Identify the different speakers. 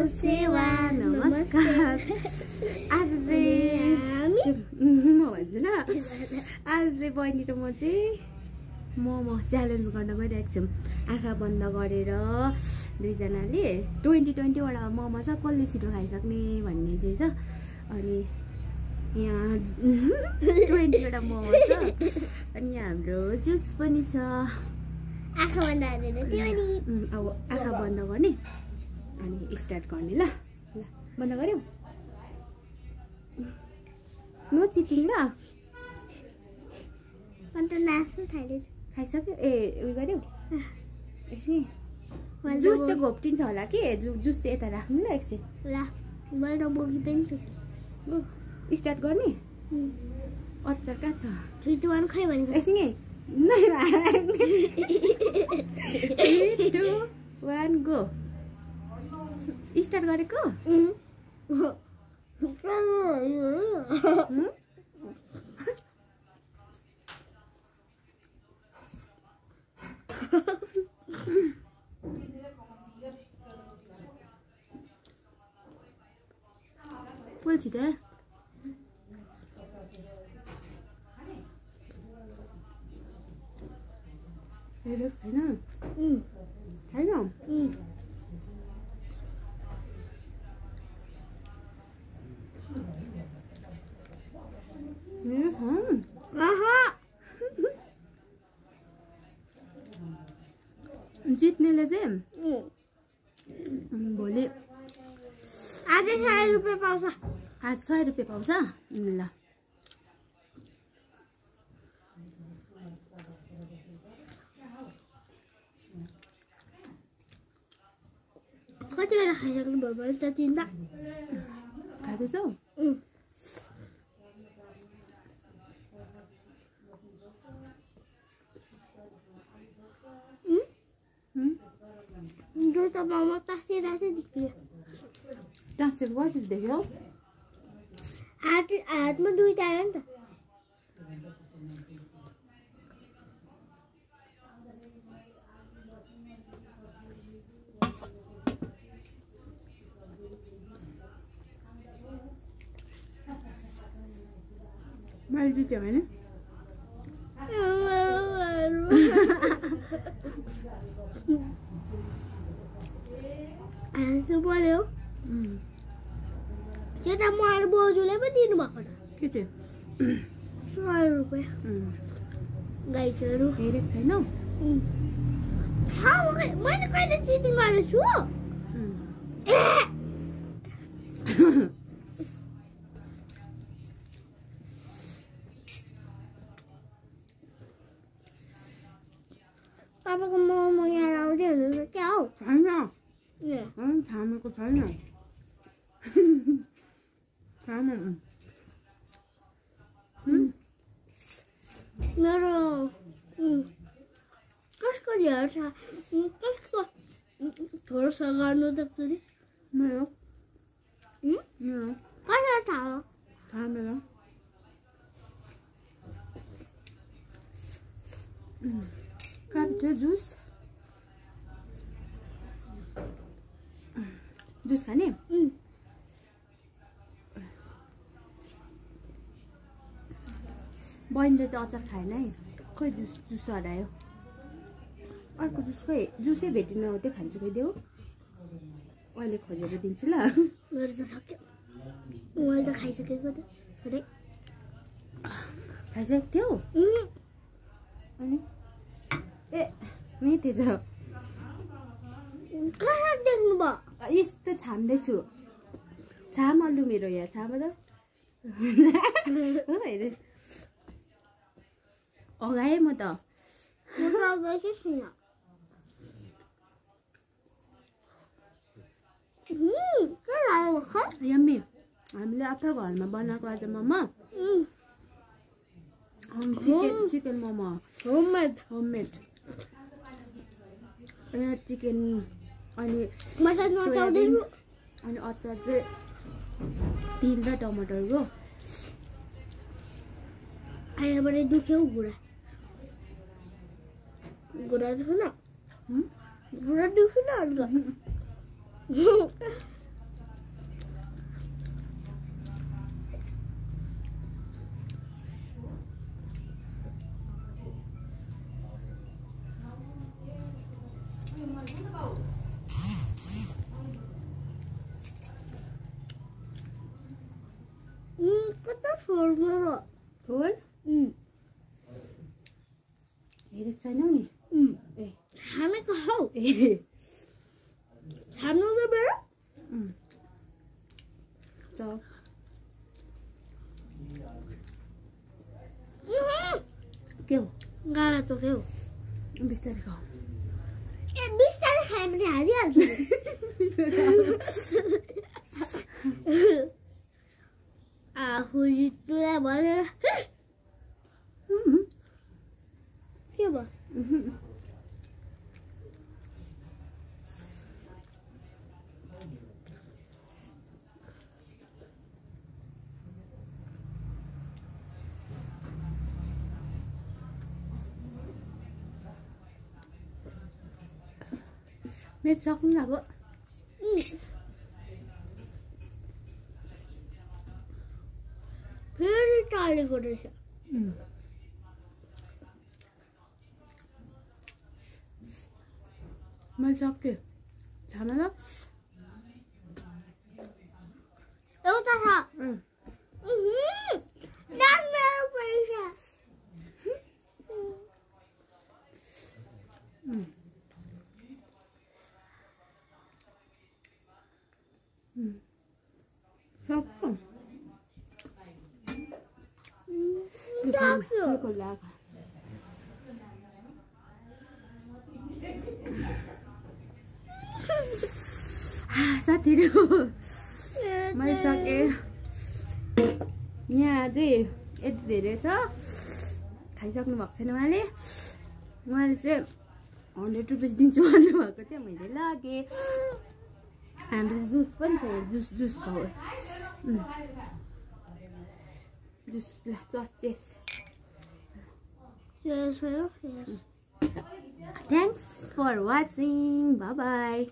Speaker 1: सेवा नमस्कार। आज चाहिँ म भन्छु ल, आज चाहिँ बहिनी र म चाहिँ मोमो च्यालेन्ज गर्न गइरहेको छौँ। आँखा बन्द गरेर दुईजनाले 20 वटा मोमो छ, कसले छिटो खाइसक्ने भन्ने चाहिँ छ। अनि यहाँ 20 वटा मोमो छ, अनि यहाँ हाम्रो जुस पनि छ।
Speaker 2: आँखा बन्द गरेर त्यो नि
Speaker 1: अब आँखा बन्द गर्ने अनि स्टार्ट गर्ने। ल ल बन्द गर्यौ, नो चिटिङ ल।
Speaker 2: अन्त नाच्नु थाल्यो।
Speaker 1: खाइसक्यो? ए उयो गर्यौ एकछिन। जुस चाहिँ घोप्टिन्छ होला कि, जुस चाहिँ यता राख्नु ल एकछिन।
Speaker 2: ल मैले त बोकी पनि सक्यो।
Speaker 1: स्टार्ट गर्ने। अचार कहाँ छ?
Speaker 2: 3 2 1 खै भनेको
Speaker 1: एकछिन है। 3 2 1 गो। स्टार्ट गरेको? बोल छिटो। हेरेको छैन? छैन? जित्नेले चाहिँ भोलि
Speaker 2: आज 100 रुपियाँ पाउँछ।
Speaker 1: आज 100 रुपियाँ पाउँछ। ल
Speaker 2: कति गरेर खाइसक्नु भयो भने त चिन्ता
Speaker 1: खाँदैछौ?
Speaker 2: जो त मोमो तासिरहेको देखियो।
Speaker 1: टाँसेको कति देख्यो?
Speaker 2: हातमा दुईटा आयो नि त।
Speaker 1: मैले जित्यो होइन?
Speaker 2: हाँस्नु पर्यो। त्यो त मलाई बोजूले पो दिनुभएको त।
Speaker 1: के चाहिँ?
Speaker 2: 100 रुपियाँ। गाइसहरू
Speaker 1: हेरेको छैनौ?
Speaker 2: मैले कहिले चिटिङ गरेको छु? तपाईँको मोमो यहाँ आउँदै हुनुहुन्छ क्या हौ?
Speaker 1: छैन, छामेको छैन।
Speaker 2: मेरो कसको हेर्छ? कसको थोरस गर्नु त नि?
Speaker 1: मेरो
Speaker 2: कसरी थाहा?
Speaker 1: मेरो कहाँ जुस जुस खाने? बहिनीले चाहिँ अचार खाएन है। खोइ जुस हरायो। अर्को जुस खोइ, जुसै भेटिन हो, त्यो खान्छु खोइ। देऊ अहिले खोजेर दिन्छु ल।
Speaker 2: मेरो त सक्यो। मैले त खाइसकेको त थोरै।
Speaker 1: खाइसकेको थियौ? अनि ए मेथे छ।
Speaker 2: कहाँ देख्नु भयो?
Speaker 1: यस्तो छाम्दैछु। छाम अलु मेरो यहाँ छाम त। अगाएँ म त। यम्मी। हामीले आफ्नो घरमा बनाएको आज मोमो। चिकन मोमो। होममेड। यहाँ चिकन अनि अनि अचार चाहिँ तिल र टमाटरको।
Speaker 2: आएर दुख्यो घुँडा। घुँडा दुख्यो न? घुँडा दुख्यो न? कता फोर्नु
Speaker 1: फोर हेरेको छैनौ नि ए
Speaker 2: हामीको हौ
Speaker 1: ए
Speaker 2: हाम्रो त बेला
Speaker 1: चप के हो
Speaker 2: गाडा त के हो
Speaker 1: बिस्तारै खाऊ
Speaker 2: ए बिस्तारै खाए भने हालिहाल्छ आफू जित्नुलाई भनेर के भयो
Speaker 1: मेरो सक्नु लाग्यो
Speaker 2: फेरि टालेको रहेछ
Speaker 1: मैले सक्थेँ छाना ल
Speaker 2: एउटा छ
Speaker 1: साथीहरू मैले सकेँ यहाँ चाहिँ यति धेरै छ खाइसक्नु भएको छैन उहाँले चाहिँ 100 रुपियाँ दिन्छु भन्नुभएको थियो मैले लगेँ हाम्रो जुस पनि छ जुस खाऊ juice चचेस Thanks for watching. Bye bye.